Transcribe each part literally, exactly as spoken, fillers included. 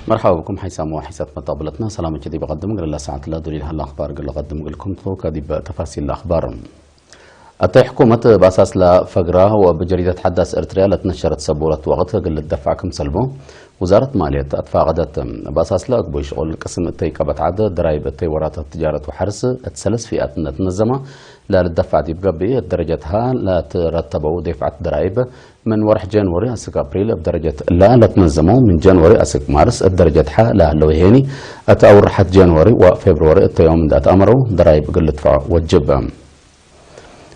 መርሐባ ብኩም ሐይሳም ወሐይሳት መተቅብለትና፣ ሰላም እቼ ዲብ ቀድም እግል ለሰዓት ለዱሊል ሀለ አኽባር እግል ለቀድም እግልኩም ቱ ከዲብ ተፋሲል ለአኽባር። እተ ሕኩመት እብ አሳስ ለፈግራ ወእብ ጀሪደት ሐዳስ ኤርትርያ ለትነሸረት ሰቡረት ወቅት እግል ልትደፋዕ ክምሰልቡ ውዛረት ማልየት አትፋቀደት። እብ አሳስ ለአግቡይ ሽቁል ቅስም እተይ ቀበት ዐድ ደራይብ እተይ ወራታት ትጃረት ወሐርስ እት ሰለስ ፊአት እንደ ትነዘመ ለልትደፋዕ ዲብ ገብእ፣ እት ደረጀት ሀ ለትረተበው ዴፍዐት ደራይብ ምን ወርሕ ጃንወሪ አስክ አፕሪል እብ ደረጀት ለ ለትነዘመው ምን ጃንወሪ አስክ ማርስ እት ደረጀት ሐ ለህለው ሄኒ፣ እት አውርሐት ጃንወሪ ወፌብርወሪ እተ ዮም እንደ አትአመረው ደራይብ እግል ልድፈዖ ወጅብ።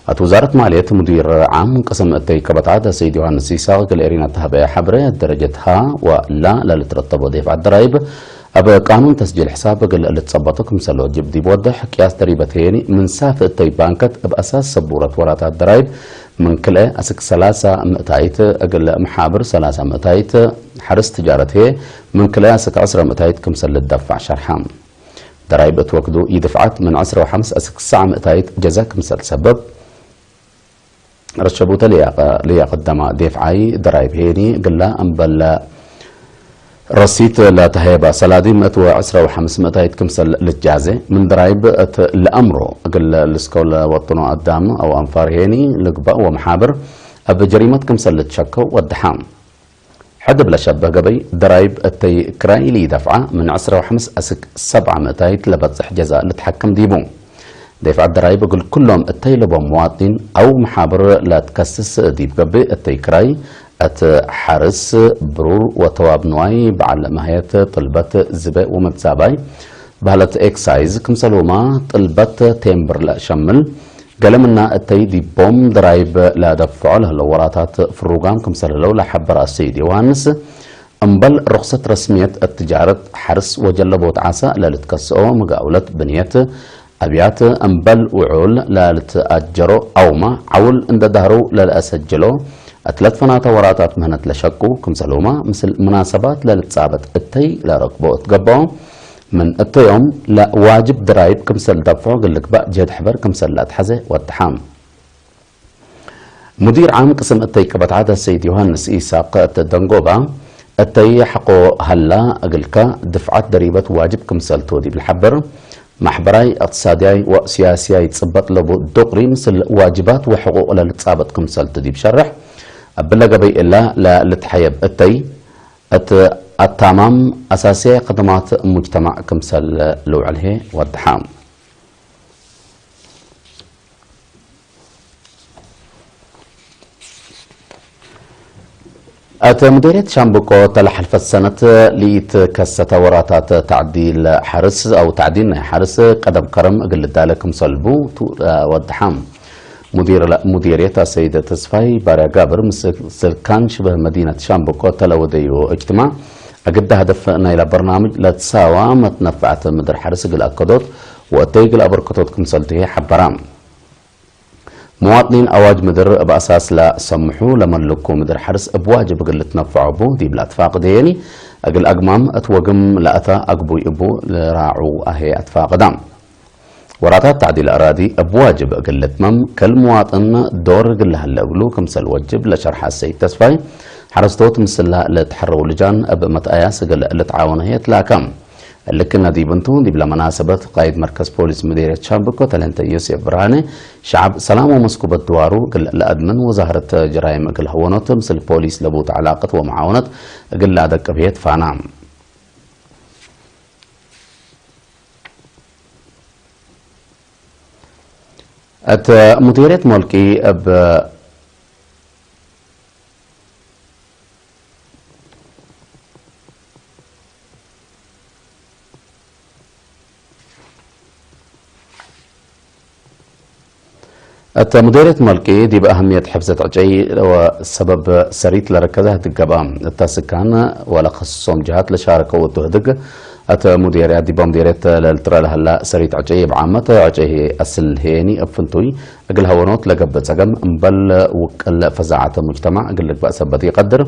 እት ውዛረት ማልየት ሙዲር ዓም ቅስም እተይ ቀበት ዐድ ሰይድ ዮሐንስ ኢሳቅ እግል ኤሪና ተሀበየ ሐብረ፣ እት ደረጀት ሀ ወላ ለልትረተቦ ዴፍዐት ደራይብ እብ ቃኑን ተስጂል ሕሳብ እግል ልትጸበጦ ክምሰል ወጅብ ዲብ ወድሕ፣ ቅያስ ደሪበት ሄኒ ምን ሳፊ እተይ ባንከት እብ አሳስ ሰቡረት ወራታት ደራይብ ምን ክልኤ አስክ ሰላሳ ምእታይት፣ እግል መሓብር ሰላሳ ምእታይት፣ ሐርስ ትጃረት ህዬ ምን ክልኤ አስክ ዕስረ ምእታይት ክምሰል ልትደፋዕ ሸርሐ። ደራይብ እት ወክዱ ኢድፍዓት ምን ዕስረ ወሐምስ አስክ ሰዕ ምእታይት ጀዘ ክምሰል ሰበብ ረሸቡተ ለያቀ-፣ ለያቀደመ ዴፍዓይ ደራይብ ሄኒ እግላ እምበል ረሲት ለተሀየበ ሰላዲ ምእት ወዕስረ ወሐምስ ምእታይት ክምሰል ልትጃዜ፣ ምን ደራይብ እት ለአምሮ እግል ልስከው ለወጥኖ አዳም አው አንፋር ሄኒ ልግበእ ወመሓብር እብ ጀሪመት ክምሰል ልትሸከው ወደሐ። ሕድ እብ ለሸበህ ገበይ፣ ደራይብ እተይ ክራይ ለኢደፍዐ ምን ዕስረ ወሐምስ አስክ ሰብዓ ምእታይት ለበጽሕ ጀዛእ ልትሐከም ዲቡ። ዴፍዐት ደራይብ እግል ኩሎም እተይ ለቦም መዋጥኒን አው መሓብር ለትከስስ ዲብ ገብእ፣ እተይ ክራይ እት ሐርስ፣ ብሩር ወተዋብ ንዋይ፣ በዐል ማህየት፣ ጥልበት፣ ዝበ ወመትዛባይ፣ በህለት ኤክሳይዝ፣ ክምሰልሁመ ጥልበት ቴምብር ለሸምል፣ ገሌ ምና እተይ ዲቦም ደራይብ ለደፍዖ ለህለው ወራታት ፍሩጋም ክምሰል ህለው ለሐበረ አሰይድ ዮሐንስ፣ እምበል ሩክሰት ረስምየት እት ትጃረት ሐርስ ወጀለቦት ዓሰ ለልትከስኦ፣ መጋውለት ብንየት አብያት እምበል ውዑል ለልትአጀሮ አውመ ዐውል እንደ ዳህረው ለለአሰጅሎ፣ እት ለትፈናተ ወራታት ምህነት ለሸቁ ክምሰልሁመ፣ ምስል ሙናሰባት ለልትጻበጥ እተይ ለረክቦ እት ገብኦ፣ ምን እተዮም ለዋጅብ ደራይብ ክምሰል ደፍዖ እግል ልግባእ ጀህድ ሕበር ክምሰል ለአትሐዘ ወደሐ። ሙዲር ዓም ቅስም እተይ ቀበት ዐድ ሰይድ ዮሐንስ ኢሳቅ እት ደንጎባ፣ እተይ ሐቆ ሀላ እግልከ ድፍዓት ደሪበት ዋጅብ ክምሰልቱ ዲብ ለሐብር፣ ማሕበራይ፣ እቅትሳድያይ ወሲያስያይ ጽበጥ ለቡ ዶቅሪ ምስል ዋጅባት ወሕቁቅ ለልትጻበጥ ክምሰልቱ ዲብ ሸርሕ፣ እብለ ገበይ እላ ለልትሐየብ እተይ፣ እት አታማም አሳስያይ ከደማት ሙጅተማዕ ክምሰል ልውዕል ህዬ ወደሐ። እት ሙዴርየት ሻምብቆ እተ ለሐልፈት ሰነት ለኢትከሰተ ወራታት ተዕዲል ሐርስ አው ተዕዲል ናይ ሐርስ ቀደም ከረም እግል ልዳለ ክምሰል ቡ ቱ-፣ ወደሐ። ሙዲር ሙዴርየት አሰይድ ተስፋይ ባርያ ጋብር ምስል ስካን ሽበህ መዲነት ሻምብቆ እተ ለወደዩ እጅትማዕ እግል ሀደፍ ናይለ በርናምጅ ለትሳዋ መትነፈዐት ምድር ሐርስ እግል አከዶት ወእተይ እግል አበርከቶት ክምሰልቱ ህዬ ሐበራ። መዋጥኒን አዋጅ ምድር እብ አሳስ ለሰምሑ ለመልኩ ምድር ሐርስ እብ ዋጅብ እግል ልትነፈዖ ቡ ዲብ ለአትፋቅድ ህዬኒ፣ እግል አግማም እት ወግም ለአተ አግቡይ እቡ ልራዑ አህዬ አትፋቅዳ። ወራታት ተዕዲል አራዲ እብ ዋጅብ እግል ልትመም፣ ከል መዋጥን ዶር እግል ለሀለ እግሉ ክምሰል ወጅብ ለሸርሐ ሰይድ ተስፋይ፣ ሐረስቶት ምስላ ለትሐረው ልጃን እብ መትአያስ እግል ልትዓወነ ህዬ ትላከ። እሊ ክእነ ዲብ እንቱ፣ ዲብለ መናሰበት፣ ቃይድ መርከዝ ፖሊስ ምዴርየት ሻምብቆ ተለንተ ዮሴፍ ብርሃነ፣ ሸዐብ ሰላም ወመስኩበት ድዋሩ እግል ለአድምን፣ ወዛህረት ጀራይም እግል ሀወኖት ምስል ፖሊስ ለቡተ ዐላቀት ወመዓወነት እግል ለአደቅብ ህዬ ትፋና። እት ሙዴርየት ሞልቂ እብ እተ ሙዴርየት ሞልቂ ዲብ አህምየት ሕፍዘት ዕጨይ ወሰበብ ሰሪት ለረከዘ ትትገበአ። እተ ስካን ወለከስሶም ጀሃት ለሻረከው እቱ ህድግ፣ እተ ሙዴርያት ዲበ ሙዴርየት ለልትረአ ለሀላ ሰሪት ዕጨይ እብ ዓመት ዕጨይ አስል ሄኒ እብ ፍንቱይ እግል ሀወኖት ለገብእ ጸገም እምበል ውቅል ፈዛዐት ሙጅተማዕ እግል ልግበእ ሰበት ኢቀድር።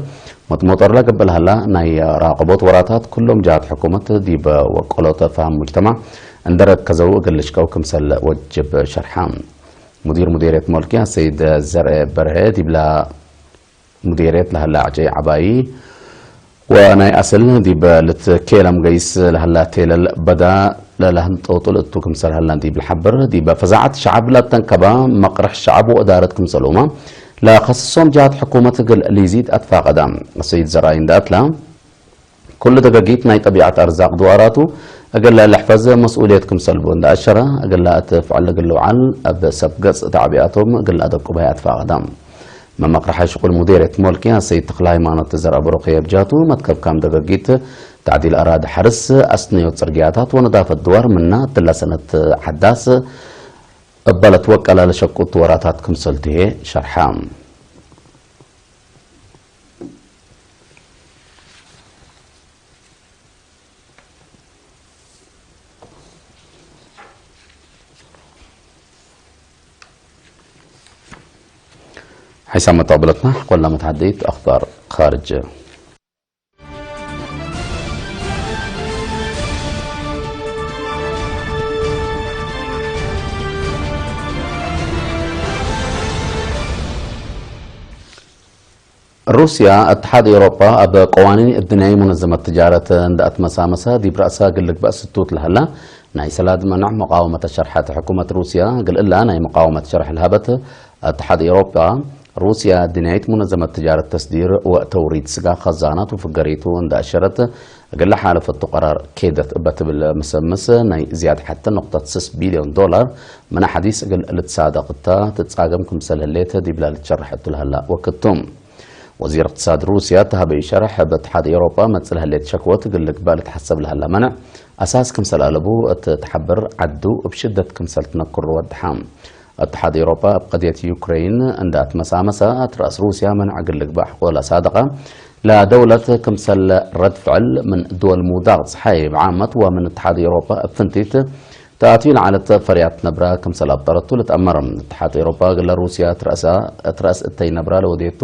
መጥሞጠር ለገብእ ለሀላ ናይ ራቀቦት ወራታት፣ ክሎም ጀሃት ሕኩመት ዲብ ወቀሎት ፋህም ሙጅተማዕ እንዴ ረከዘው እግል ልሽቀው ክምሰል ወጅብ ሸርሐ። ሙዲር ሙዴርየት ሞልቂ አሰይድ ዘርአ በርሀ፣ ዲብላ ሙዴርየት ለሀላ ዕጨይ ዐባዪ ወናይ አስል ዲብ ልትኬለም ገይስ ለሀላ ቴለል በዳ ለለህንጠውጡ ለእቱ ክምሰል ሀላን ዲብ ለሐብር፣ ዲበ ፈዛዐት ሸዐብ ለአተንከበ መቅርሕ ሸዐብ ወእዳረት ክምሰልሁመ ለከስሶም ጀሃት ሕኩመት እግል ሊዚድ አትፋቀደ። አሰይድ ዘርአይ እንደ አትላ፣ ኩሉ ደገጊት ናይ ጠቢዐት አርዛቅ ድዋራቱ እግል ለልሕፈዝ መስኡልየት ክምሰል ቡ እንደ አሸረ፣ እግል ለእት ፍዕል እግል ልውዓል እብ ሰብ ገጽ ተዕቢአቶም እግል ለአደቁ በህይ አትፋቀደ። መመቅርሐ ሽቁል ሙዴርየት ሞልኪ አሰይድ ተክለ ሃይማኖት ዘርአ ብሩክ እብ ጃቱ፣ መትከብ ካም ደገጊት፣ ተዕዲል አራድ ሐርስ፣ አስነዮት ጽርግያታት ወነዳፈት ድዋር ምና እትለ ሰነት ሐዳስ እበ ለትወቀለ ለሸቁት ወራታት ክምሰል ትሄ ሸርሐ። ሐይሳም መጣብለትና ቆላ መትሐደይት አኽባር ኻርጅ። ሩስያ፣ እትሓድ ኤውሮጳ እብ ቀዋኒን እድንያይ ሙነዘመት ትጃረት እንደ አትመሳመሰ፣ ዲብ ረአሰ እግል ልግበእ ስቱት ለሀላ ናይ ሰላድ መነዕ መቃወመተ ሸርሐት። ሕኩመት ሩስያ፣ እግል እላ ናይ መቃወመት ሸርሕ ለሀበት እትሓድ ኤውሮጳ፣ ሩስያ እድንያይት ሙነዘመት ትጃረት ተስዲር ወተውሪድ ስጋ፣ ከዛናት ወፍገሪቱ እንደ አሸረት፣ እግል ለሓለፈቱ ቀራር ኬደት እበ ትብል መሰምስ፣ ናይ ዝያድ ሐተ ኑቅጠት ስስ ቢልዮን ዶላር ምን ሐዲስ እግል ልትሳደቅ እተ ትጻገም ክምሰል ህሌት ዲብላ ልትሸረሕ እቱ ለሀላ ወክድ ቱ። ወዚር እቅትሳድ ሩስያ ተሀበዩ ሸርሕ፣ እብ እትሓድ ኤውሮጳ መጽእ ለህሌት ሸክወት እግል ልግባእ ልትሐሰብ ለሀላ መነዕ አሳስ ክምሰል አለቡ እት ተሐብር ዐዱ እብ ሽደት ክምሰል ትነክሩ ወድሐ። እትሓድ ኤውሮጳ እብ ቀድየት ዩክሬን እንደ አትመሳመሰ፣ እት ረአስ ሩስያ መነዕ እግል ልግባእ ሕቆ ለሳደቀ ለደውለት ክምሰል ረድ ፍዕል ምን ድወል ሙዳቅ ጸሓይ እብ ዓመት ወምን እትሓድ ኤውሮጳ እብ ፍንቲት ተአትዩ ለዐለት ፈርያት ነብረ ክምሰል አብጠረቱ ልትአመር። እትሓድ ኤውሮጳ እግለ ሩስያ እት ረአስ እተይ ነብረ ለወዴቱ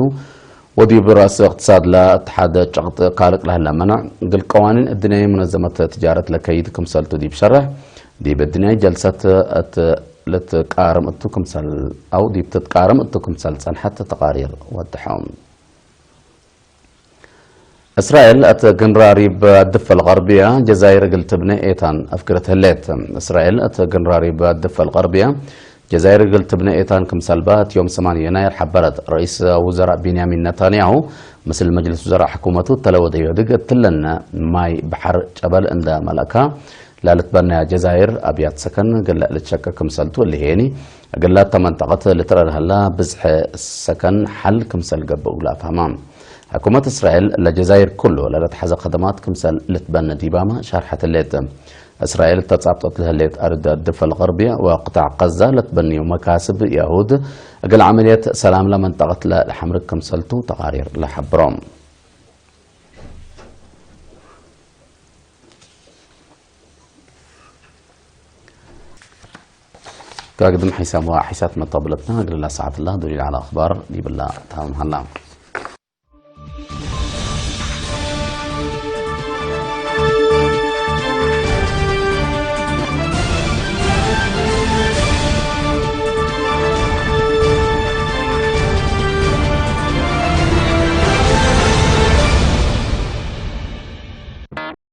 ወዲብ ረአስ እቅትሳድ ለእትሓድ ጨቅጥ ካልቅ ለህለ መነዕ፣ እግል ቀዋኒን እድንያይ ሙነዘመት ትጃረት ለከይድ ክምሰልቱ ዲብ ሸርሕ፣ ዲብ እድንያይ ጀልሰት እት ልትቃርም እቱ ክምሰል፣ አው ዲብ ትትቃርም እቱ ክምሰል ጸንሐት ተቃሪር ወድሐው። እስራኤል እት ግንራሪብ አድፈ አልቀርብየ ጀዛይር እግል ትብነ ኤታን አፍግረት ህሌት። እስራኤል እት ግንራሪብ አድፈ አልቀርብየ ጀዛይር እግል ትብነ ኤታን ክምሰልባ እት ዮም ሰማንየ የናይር ሐበረት። ረኢስ ውዘራእ ቢንያሚን ነታንያሁ ምስል መጅልስ ውዘራእ ሕኩመቱ እተ ለወደዩ ህድግ እትለን ማይ በሐር ጨበል እንደ መልአካ ላልትበነያ ጀዛይር አብያት ሰከን እግል ልትሸቀ ክምሰልቱ እሊ ሄኒ፣ እግል ላተ መንጠቀት ልትረር ሀላ ብዝሐ ሰከን ሐል ክምሰል ገብእ እግል አፍሀማ። ሕኩመት እስራኤል ለጀዛይር ኩሉ ለለትሐዘ ከደማት ክምሰል ልትበነ ዲባመ ሻርሐት ህሌት። እስራኤል እተ ጻብጠት ለህሌት አርድ አድፈ አልቀርብየ ወቅጣዕ ቀዛ ለትበንዩ መካስብ የሁድ እግል ዐመልየት ሰላም ለመንጠቀት ለሐምርግ ክምሰልቱ ተቃሪር ለሐብሮ። ከአግድም ሐይሳም ወሐይሳት መጣብለትና እግልላ ሰዓትላ ዱሊል ዐለ አኽባር ዲብላ ታምም ሀላ።